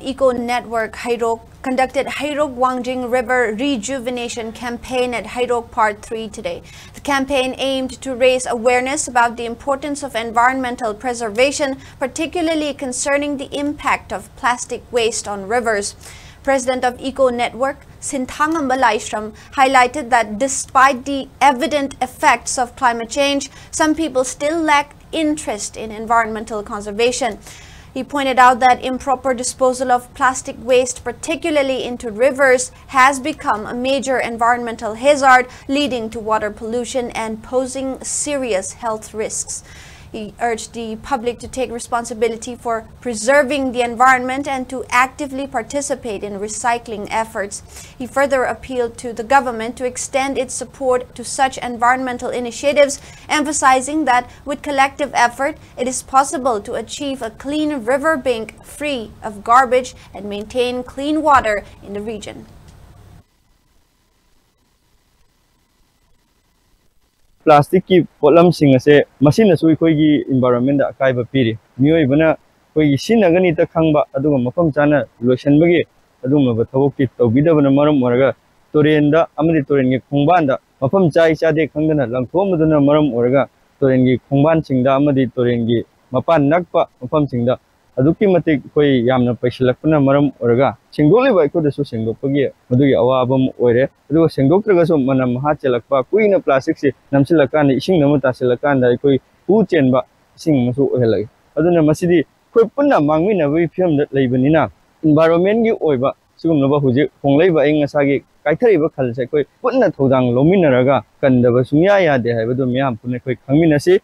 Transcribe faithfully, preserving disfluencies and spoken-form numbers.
Eco Network Heirok conducted Heirok Wangjing River Rejuvenation Campaign at Heirok Part three today. The campaign aimed to raise awareness about the importance of environmental preservation, particularly concerning the impact of plastic waste on rivers. President of Eco Network, Sinthangamba Laishram, highlighted that despite the evident effects of climate change, some people still lack interest in environmental conservation. He pointed out that improper disposal of plastic waste, particularly into rivers, has become a major environmental hazard, leading to water pollution and posing serious health risks. He urged the public to take responsibility for preserving the environment and to actively participate in recycling efforts. He further appealed to the government to extend its support to such environmental initiatives, emphasizing that with collective effort, it is possible to achieve a clean river bank free of garbage and maintain clean water in the region. ꯄ꯭ꯂꯥꯁꯇꯤꯛꯀꯤ ꯄꯣꯠꯂꯝꯁꯤꯡ ꯑꯁꯦ ꯃꯁꯤꯅꯁꯨ ꯑꯩꯈꯣꯏꯒꯤ ꯏꯟꯚꯥꯏꯔꯣꯟꯃꯦꯟꯗ ꯑꯀꯥꯏꯕ ꯄꯤꯔꯤ꯫ ꯃꯤꯑꯣꯏꯕꯅ ꯑꯩꯈꯣꯏꯒꯤ ꯁꯤꯖꯤꯟꯅꯒꯅꯤꯇ ꯈꯪꯕ ꯑꯗꯨꯒ ꯃꯐꯝ ꯆꯥꯅ ꯂꯣꯏꯁꯤꯟꯕꯒꯤ ꯑꯗꯨꯒꯨꯝꯂꯕ ꯊꯕꯛꯇꯤ ꯇꯧꯕꯤꯗꯕꯅ ꯃꯔꯝ ꯑꯣꯏꯔꯒ ꯇꯨꯔꯦꯟꯗ ꯑꯃꯗꯤ ꯇꯨꯔꯦꯟꯒꯤ ꯈꯣꯡꯕꯥꯟꯗ ꯃꯐꯝ ꯆꯥꯏ ꯆꯥꯗꯦ ꯈꯪꯗꯅ ꯂꯪꯊꯣꯛꯑꯝꯕꯗꯨꯅ ꯃꯔꯝ ꯑꯣꯏꯔꯒ ꯇꯨꯔꯦꯟꯒꯤ ꯈꯣꯡꯕꯥꯟꯁꯤꯡꯗ ꯑꯃꯗꯤ ꯇꯨꯔꯦꯟꯒꯤ ꯃꯄꯥꯟ ꯅꯛꯄ ꯃꯐꯝꯁꯤꯡꯗ ꯑꯗꯨꯛꯀꯤ ꯃꯇꯤꯛ ꯑꯩꯈꯣꯏ ꯌꯥꯝꯅ ꯄꯩꯁꯤꯜꯂꯛꯄꯅ ꯃꯔꯝ ꯑꯣꯏꯔꯒ ꯁꯦꯡꯗꯣꯛꯂꯤꯕ ꯑꯩꯈꯣꯏꯗꯁꯨ ꯁꯦꯡꯗꯣꯛꯄꯒꯤ ꯃꯗꯨꯒꯤ ꯑꯋꯥꯕ ꯑꯃ ꯑꯣꯏꯔꯦ꯫ ꯑꯗꯨꯒ ꯁꯦꯡꯗꯣꯛꯇ꯭ꯔꯒꯁꯨ ꯃꯅꯝ ꯃꯍꯥ ꯆꯦꯜꯂꯛꯄ, ꯀꯨꯏꯅ ꯄ꯭ꯂꯥꯁꯇꯤꯛꯁꯤ ꯅꯝꯁꯤꯜꯂꯀꯥꯟꯗ ꯏꯁꯤꯡꯗ ꯑꯃꯨꯛ ꯇꯥꯁꯤꯜꯂꯀꯥꯟꯗ ꯑꯩꯈꯣꯏ ꯍꯨ ꯆꯦꯟꯕ ꯏꯁꯤꯡ ꯑꯃꯁꯨ ꯑꯣꯏꯍꯜꯂꯛꯏ꯫ ꯑꯗꯨꯅ ꯃꯁꯤꯗꯤ ꯑꯩꯈꯣꯏ ꯄꯨꯟꯅ ꯃꯥꯡꯃꯤꯟꯅꯕꯒꯤ ꯐꯤꯕꯝꯗ ꯂꯩꯕꯅꯤꯅ ꯏꯟꯚꯥꯏꯔꯣꯟꯃꯦꯟꯒꯤ ꯑꯣꯏꯕ ꯁꯤꯒꯨꯝꯂꯕ ꯍꯧꯖꯤꯛ ꯍꯣꯡꯂꯛꯏꯕ ꯑꯏꯪ ꯑꯁꯥꯒꯤ ꯀꯥꯏꯊꯔꯛꯏꯕ ꯈꯜꯁꯦ ꯑꯩꯈꯣꯏ ꯄꯨꯟꯅ ꯊꯧꯗꯥꯡ ꯂꯧꯃꯤꯟꯅꯔꯒ ꯀꯟꯗꯕ ꯁꯨꯡꯌꯥ ꯌꯥꯗꯦ ꯍꯥꯏꯕꯗꯨ ꯃꯤꯌꯥꯝ ꯄꯨꯟꯅ ꯑꯩꯈꯣꯏ ꯈꯪꯃꯤꯟꯅꯁꯤ꯫